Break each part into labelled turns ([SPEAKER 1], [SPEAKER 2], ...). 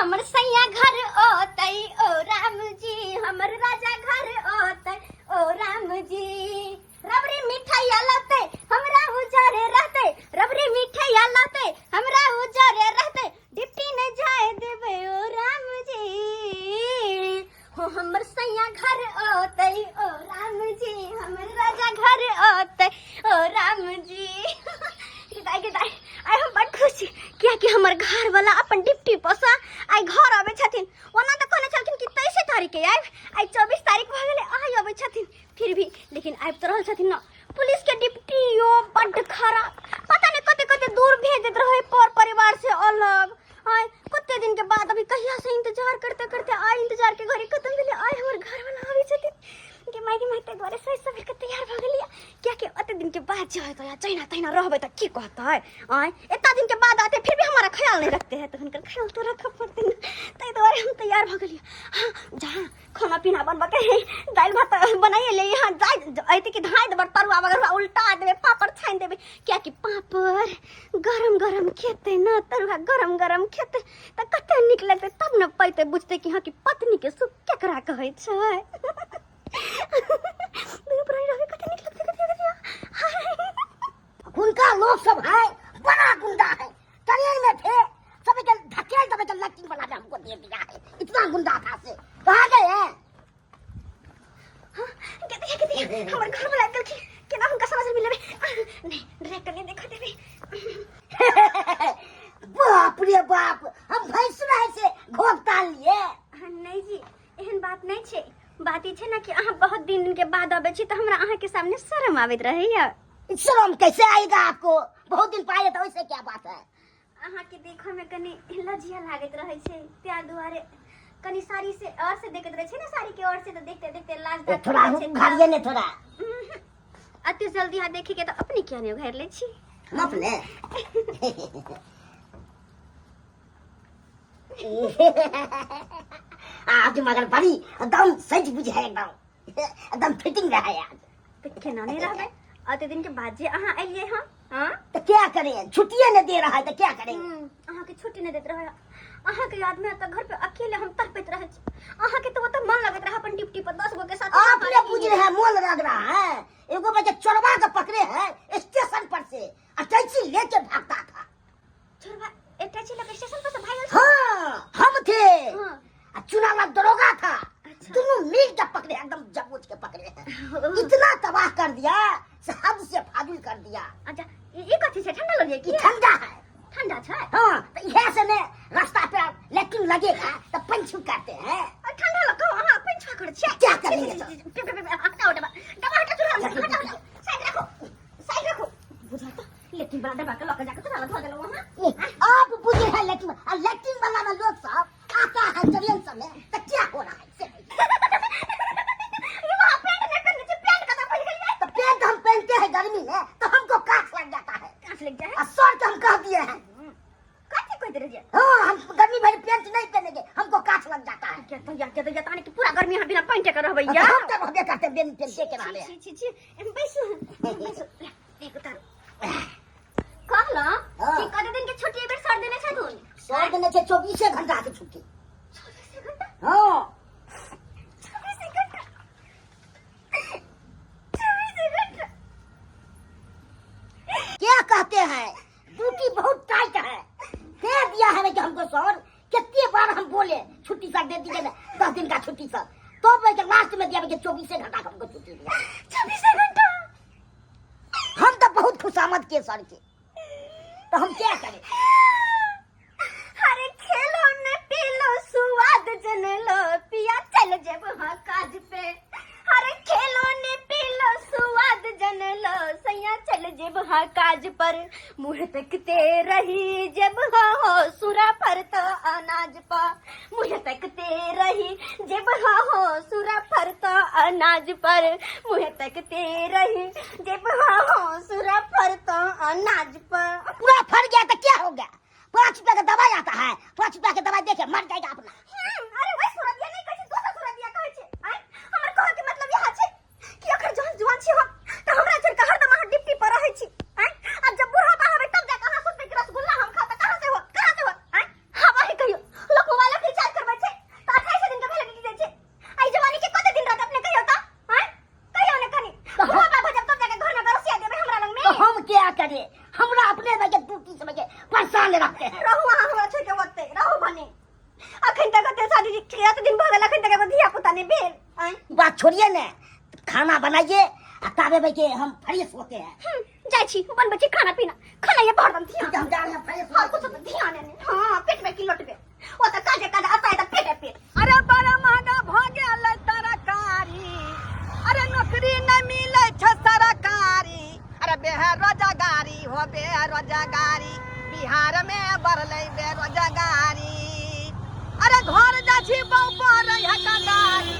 [SPEAKER 1] हमर सैया घर ओतै ओ राम जी, हमर राजा घर ओतै ओ राम जी। रबड़ी मिठाइया लौतै हमरा उजरे रहतै, रबड़ी मिठाइया लौतै हमरा उजरे रहतै, डिप्टी न जाए देबै ओ राम जी। हो हमर सैया घर ओतै ओ राम जी, हमर राजा घर ओतै ओ राम जी। दाई के दाई, आइ हम बड़ खुश छी कियाकि हमर घर वाला अपन डिप्टी पर से आइ घर अबै छथिन। ओना तऽ कहने छलखिन कि 23 तारीख के आयब, आइ 24 तारीख भऽ गेलै, आइ अबै छथिन फिर भी, लेकिन आबि तऽ रहल छथिन न। पुलिस के डिप्टी यो बड्ड खराब, पता नहीं कते कते दूर भेज देत रहे पर परिवार से अलग। आय कते दिन के बाद अभी कहिया से इंतजार करते करते आय इंतजार के घड़ी खत्म भेलै, आय हमर घर वाला आबै छथिन। के माय के माय ताहि दुआरे सज सवर के तैयार भऽ गेलियै कियाकि ओते दिन के बाद जे होतै जहिना तहिना रहबै तऽ की कहतै। आय एतना दिन के बाद आते फिर भी हमारा ख्याल नहीं रखते हैं, तो हुनकर ख्याल तो रखऽ पड़तै ने, ताहि दुआरे हम तैयार भऽ गेलियै। हाँ जहाँ खाना पीना बनबऽ के है, दालि भात बनाइए ले, यहाँ जाय अयतै कि धाइ देबै तरुआ वगैरह उल्टा देबै, पापड़ छानि देबै, कियाकि पापड़ गरम गरम खेतै न, तरुआ गरम गरम खेतै तऽ कते नीक लगतै, तब ने पैतै बुझतै कि हाँ कि पत्नी के सुख केकरा कहै छै। दुनू प्राणी रहबै कते नीक लगतै, कते कते।
[SPEAKER 2] हुनका लोग सब है बड़ा गुंडा है, ट्रेन में थे सब के धकेल दबे के लैट्रिन वाला ने हमको दे दिया है, इतना गुंडा था से कहाँ गए हैं?
[SPEAKER 1] हाँ, कहते हैं, कहते हैं, हमर घर वाला गेलखिन, केना हुनका समझ में मिलबे नहीं, डायरेक्टर नहीं देखा देबे।
[SPEAKER 2] बाप रे बाप, हम भैंस रहे से घोक तान लिए।
[SPEAKER 1] हाँ, नहीं जी, एहन बात नहीं छे, बात ई छे ना कि अहाँ बहुत दिन दिन के बाद आबै छी तऽ हमरा अहाँ के सामने शर्म आबैत रहैया।
[SPEAKER 2] शर्म कैसे आएगा आपको, बहुत दिन पाए तो वैसे क्या बात है।
[SPEAKER 1] अहाँ के देखऽ में कनी लजिया लागैत रहै छै, ताहि दुआरे कनी साड़ी से और से देखैत रहै छै ने, साड़ी के और से तऽ देखते देखते लाज
[SPEAKER 2] ए, थोड़ा उघारिए ने थोड़ा।
[SPEAKER 1] अते जल्दी अहाँ देखी के तऽ अपने किया नहि उघारि लै छी?
[SPEAKER 2] हम अपने आज मगर बड़ी एकदम सच बुझे है, एकदम एकदम फिटिंग रहा है आज।
[SPEAKER 1] तऽ केना नहि रहबै, अते दिन के बाद जे अहाँ एलियै हँ। हाँ?
[SPEAKER 2] तो क्या करें, छुट्टियां नहीं दे रहा है तो क्या करें?
[SPEAKER 1] अहाँ के छुट्टी नहीं देत रहे, अहाँ के याद में तो घर पे अकेले हम तड़पैत रहे छी। अहाँ के तो ओतऽ मन लगैत रहे अपन ड्यूटी पर 10 गो के साथ।
[SPEAKER 2] आप ने पूछ रहे हैं मोन लग रहा है, एगो बच्चा चोरवा के पकड़े हैं स्टेशन पर से, अटैची लेके भागता था।
[SPEAKER 1] चोरवा अटैची लेके स्टेशन पर से भागल छल?
[SPEAKER 2] हाँ, हम थे।
[SPEAKER 1] हाँ।
[SPEAKER 2] आ चुनावा दरोगा था।
[SPEAKER 1] अच्छा।
[SPEAKER 2] दोनों मिल के पकड़े, एकदम जबूझ के पकड़े हैं, इतना तबाह कर दिया से हद से फाजुल कर दिया।
[SPEAKER 1] अच्छा, ई कथी छै, ठंडा लगे की?
[SPEAKER 2] ई ठंडा है।
[SPEAKER 1] ठंडा छै?
[SPEAKER 2] हाँ, तो यह से ने रास्ता पे लैट्रिन लगेगा तो पंचू करते हैं।
[SPEAKER 1] और ठंडा लगो, हाँ, पंचू कर छिया।
[SPEAKER 2] क्या करेंगे तो?
[SPEAKER 1] पे, पे, पे, पे, हटाओ डब्बा। डब्बा हटाओ, चुरा, हटाओ, हटाओ। साइड रखो, साइड रखो। बुझा तो, लैट्रिन वाला डब्बा के लॉकर जाके चुरा धो देलहुँ अहाँ।
[SPEAKER 2] ए, आप बुझे हैं लैट्रिन, और लैट्रिन वाला में लोग सब आता है ट्रेन सब में, तो क्या हो रहा है? से
[SPEAKER 1] ये वहाँ पैंट नहीं पहनने चाहिए, पैंट का तो भूल गई।
[SPEAKER 2] तो पैंट हम पहनते हैं गर्मी में तो हमको कांच लग जाता है।
[SPEAKER 1] कांच लग जाए?
[SPEAKER 2] और शर्ट हम कह दिए हैं।
[SPEAKER 1] कांच कोई दे दिया?
[SPEAKER 2] हाँ, हम गर्मी भर पैंट नहीं पहनेंगे, हमको कांच लग जाता है।
[SPEAKER 1] क्या तो यार, क्या तो यार, ताने की पूरा गर्मी यहाँ बिना पैंट के रहबै यार।
[SPEAKER 2] हम तो रहबे करते हैं, बिना पैंट के रहबे।
[SPEAKER 1] छी, छी, छी, एम बैसू, एम बैसू। ले, देख उतारू। कहलहुँ
[SPEAKER 2] हाँ।
[SPEAKER 1] कि कते दिन के छुट्टी एहि बेर सर देने छथुन?
[SPEAKER 2] सर देने छै 24 घंटा के छुट्टी।
[SPEAKER 1] 24 घंटा?
[SPEAKER 2] हाँ।
[SPEAKER 1] 24 घंटा? 24 घंटा?
[SPEAKER 2] क्या कहते हैं, ड्यूटी बहुत टाइट है, दे दिया है कि हमको सर, कितने बार हम बोले छुट्टी सर दे दीजिए ना, 10 दिन का छुट्टी सर, तो मैं लास्ट में दिया कि 24 घंटा का हमको छुट्टी दिया।
[SPEAKER 1] 24 घंटा?
[SPEAKER 2] हम तो बहुत खुशामद किए सर के, तो हम क्या करें?
[SPEAKER 1] अरे खेलो ने पीलो सुवाद जन लो पिया चल जब हाँ काज पे। अरे खेलो ने पीलो सुवाद जन लो सैया चल जब हाँ काज पर। मुँह तकते रही जब हाँ हो सुरा पर तो अनाज पा। मुँह तकते रही जब हाँ हो सुरा पर तो अनाज पर। मुँह तकते रही जब हाँ हो सुरा पर तो अनाज पर।
[SPEAKER 2] पूरा फट गया तो क्या हो गया? 5 रुपया का दवाई आता है, 5 रुपया के दवाई देके मर जाएगा अपना।
[SPEAKER 1] अरे वही सुरा दिया नहीं कहै छै, दोसर सुरा दिया कहै छै। आँय, हमर कहऽ के मतलब इएह छै कि अखन जहन जुआन छी हम तऽ हमरा छोड़ि कऽ हरदम अहाँ ड्यूटी पर रहै छी। आँय, आ जब बुढ़ापा होबै तब जाकऽ अहाँ सोचबै कि रसगुल्ला हम खाउ तऽ कहाँ से होत, कहाँ से होत? आँय, आब अहीं कहियौ, लोक मोबाइल कते दिन भऽ गेल अखन तक एगो धिया पुता नहि भेल आँय
[SPEAKER 2] बात छोड़िए ने, खाना बनाइए आ ताबे भाई के हम फ्रेश होते हैं।
[SPEAKER 1] जाइ छी बनबै छी खाना पीना, खाना ये भरदम ध्यान।
[SPEAKER 2] ठीक है, हम जा रहे हैं फ्रेश।
[SPEAKER 1] हाँ, कुछ तो ध्यान नहीं। हाँ, पेट में की लौटबे ओ तऽ काजे काज आता है तऽ पेटे पेट।
[SPEAKER 3] अरे बड़ा महंगा भ गेल तरकारी, अरे नौकरी नहीं मिले छै सरकारी, अरे बेरोजगारी हो बेरोजगारी, बिहार में बढ़लै बेरोजगारी। अरे घर जाइ छी बौ पर रहिया गाड़ी,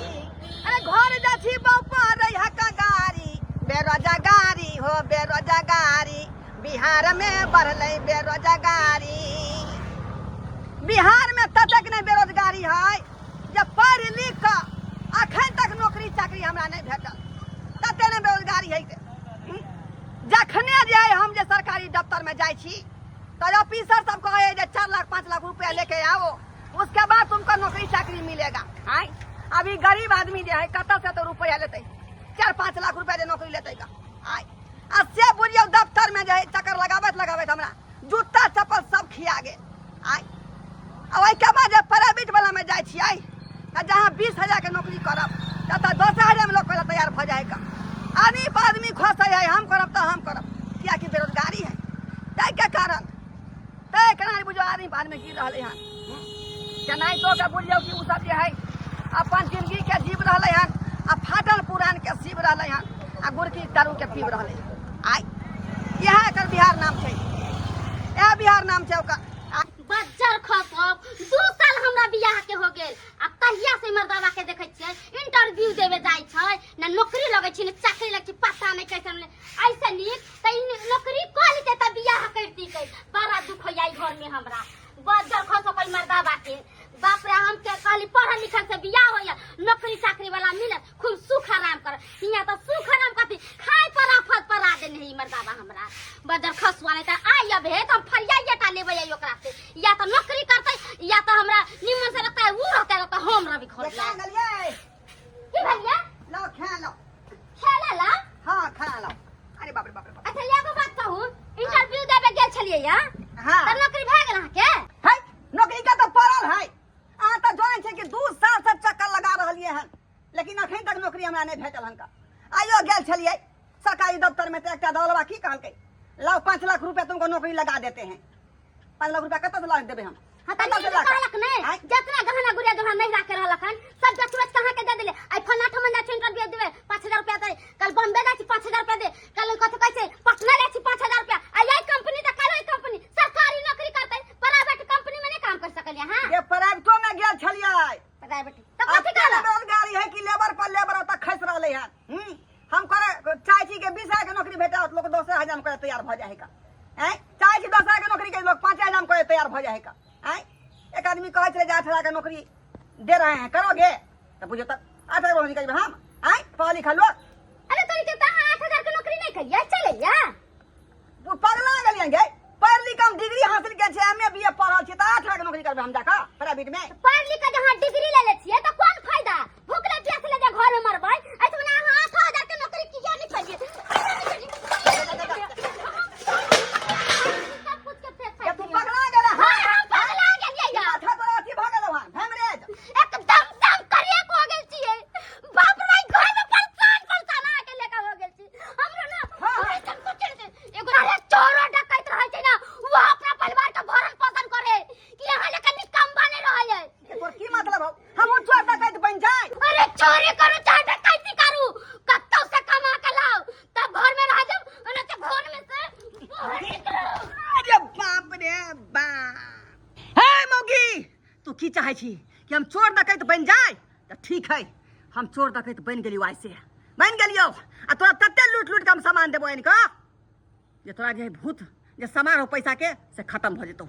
[SPEAKER 3] अरे घर जाइ छी बौ पर रहिया गाड़ी, बेरोजगारी हो बेरोजगारी, बिहार में बढ़लै बेरोजगारी। बिहार में ततेक नहि बेरोजगारी है जे पढ़ि लिख कऽ अखन तक नौकरी चाकरी हमरा नहि भेटल, तते नहि बेरोजगारी है। जखने जे है हम जे सरकारी दफ्तर में जाइ छी तऽ ऑफिसर सब कहै जे 4 लाख 5 लाख रुपया लेके आओ, उसके बाद तुमको नौकरी चाकरी मिलेगा। आय अभी गरीब आदमी जे है कतऽ से तो रुपया लेतै, 4-5 लाख रुपया जे नौकरी लेतै का। आय आ से बुझियौ दफ्तर में जे है चक्कर लगाबैत लगाबैत हमरा जूता चप्पल सब खिया गेल। आय आ ओहिके बाद जे प्राइवेट वाला में जाइ छियै तऽ जहाँ 20,000 के नौकरी करब ततऽ 10,000 में लोग करे तैयार भऽ जाइ का। आदमी पर आदमी खसै है, हम करब तऽ हम करब, कियाकि बेरोजगारी है ताहिके कारण। ताहि कारण बुझियौ आदमी पर आदमी गिर रहलै हन। केनाहितो के बुझियौ कि ओ सब जे है अपन जिंदगी के जीव रहलै हन आ फाटल पुरान के सीब रहलै हन आ गुड़की दारू के पीब रहलै हन। आय इएह एकर बिहार नाम छै, इएह बिहार नाम छै ओकर।
[SPEAKER 1] बज्जर खसब, 2 साल हमरा बियाह के हो गेल आ तहिया से मर्दावा के देखै छियै इंटरव्यू देवे जाइ छै, ना नौकरी लगै छै ना चाकरी लगै छै, पता नहि कैसन ले। ऐसे नीक त ई नौकरी कऽ लेतै त बियाह करती कै। बड़ा दुख होइया ई घर में हमरा, बज्जर खसब कोई मर्दावा के। बाप रे, हम के कहली पढ़ल लिखल से बियाह होइया, नौकरी चाकरी वाला मिलत, खूब सुख आराम कर। हियाँ तऽ सुख आराम कथी, खाय पर आफत पर आ देने है मर्दावा हमरा। बदर खसुआ नहीं तऽ आइ अब हे तऽ हम फरियाइए टा लेबै आई ओकरा से, या तऽ नौकरी करतै या तऽ हमरा निमन से रहतै उ रहतै तऽ हम रहबै घर
[SPEAKER 3] देखा
[SPEAKER 1] लए।
[SPEAKER 3] गेलियै?
[SPEAKER 1] की भेलियै?
[SPEAKER 3] लो खा लो।
[SPEAKER 1] खेला ला?
[SPEAKER 3] हाँ खा लो। अरे बाप रे बाप रे बाप।
[SPEAKER 1] अच्छा एगो बात कहू, इंटरव्यू देबे गेल छलियै या?
[SPEAKER 3] हाँ।
[SPEAKER 1] तऽ नौकरी भए गेल अहाँके?
[SPEAKER 3] है नौकरी के तऽ पड़ल है। अहाँ तऽ जानै छियै कि 2 साल से चक्कर लगा रहलियै हन, लेकिन अखन तक नौकरी हमरा नहि भेटल हन। आइयो गेल छलियै सरकारी दफ्तर में तऽ एकटा दौलबा की कहलकै, लाओ 5 लाख रुपया तुमको नौकरी लगा देते हैं। 5 लाख रुपया कतऽ से ला देबै हम?
[SPEAKER 1] हाँ, तऽ
[SPEAKER 3] कतऽ से
[SPEAKER 1] नीक
[SPEAKER 3] ला कऽ?
[SPEAKER 1] कहलक नहि,
[SPEAKER 3] आँय?
[SPEAKER 1] जितना गहना गुड़िया दोहा नहीं राखे रहलक हन सब बेच बेच कहाँ के दे देले। आइ फलना ठमन जाइ छै इंटरव्यू देबै 5,000 रुपया दे, कल बॉम्बे जाइ छी 5,000 रुपया दे, कल कथी कहै छै पटना जाइ छी 5,000 रुपया। आ यही कंपनी तऽ कल ओहि कंपनी सरकारी नौकरी करतै, प्राइवेट कंपनी में नहीं काम कर सकलियै। हाँ
[SPEAKER 3] जे प्राइवेटो में गेल छलियै।
[SPEAKER 1] प्राइवेट तऽ कथी
[SPEAKER 3] अते
[SPEAKER 1] कहलक?
[SPEAKER 3] बेरोजगारी है कि लेबर पर लेबर ओतऽ खसि रहलै हन। हम करे चाहै छी कि 20,000 के नौकरी भेटत, लोक 10,000 में करे तैयार भऽ जाइ है का। आँय चाहै छी 10,000 के नौकरी के लोक 5,000 में करे तैयार भऽ जाइ है का। आँय एक आदमी कहै छलै जे 8,000 के नौकरी दे रहे हैं, करोगे? तऽ बुझियौ तऽ 8,000 के नौकरी करबै हम। आँय पढ़ल लिखल लोक।
[SPEAKER 1] अरे तोरी के तऽ 8,000 के नौकरी नहि करियै चलैया।
[SPEAKER 3] ओ पगला गेलियै गे, पढ़ लिख हम डिग्री हासिल के छै, एम ए बी ए पढ़ल छी, तऽ 8,000 के नौकरी करबै हम जाकऽ प्राइवेट में?
[SPEAKER 1] पढ़ लिख के जहाँ डिग्री ले ले छियै तऽ कोन फायदा, भूखले प्यासले जे घर में मरबै। ऐसे मने अहाँ 8,000 के नौकरी किया नहि करियै? सब कुछ के फेर
[SPEAKER 3] ये तू पगला गेलै।
[SPEAKER 1] हाँ, हम पगला गेलियै या।
[SPEAKER 3] माथा तोरा अथी भऽ गेलौ हन, हेमरेज।
[SPEAKER 1] एकदम दम करिया हो गेल छियै। बाप रे, घर में परेशान परेशान अहाँके लेके हो गेल छी। हमरो ना,
[SPEAKER 3] हाँ।
[SPEAKER 1] हमरा सब कुछ चढ़ गेल। एगो अरे चोरो डकैत रहै छै ना, वो अपना परिवार के भरण पोषण करे कि अहाँ लेके निकम्बा नहीं रहै है।
[SPEAKER 3] ये तोर की मतलब हौ? हमहूँ चोर डकैत बनि जाय?
[SPEAKER 1] अरे चोरी करू चाहे डकैती करू, कतौ से कमा के लाओ तब घर में रह जाओ, ना तो घर में से बाहर निकलो।
[SPEAKER 3] अरे बाप रे बाप। हे मौगी, तू की चाहै छी कि हम चोर डकैत बनि जाय? तऽ ठीक है, हम चोर डकैत बनि गेलियौ, आइ से बनि गेलियौ आ तोरा तते लूट लूट के हम सामान देबो आनि कऽ जे तोरा जे भूत जे सामान हो पैसा के से खत्म भऽ जेतौ।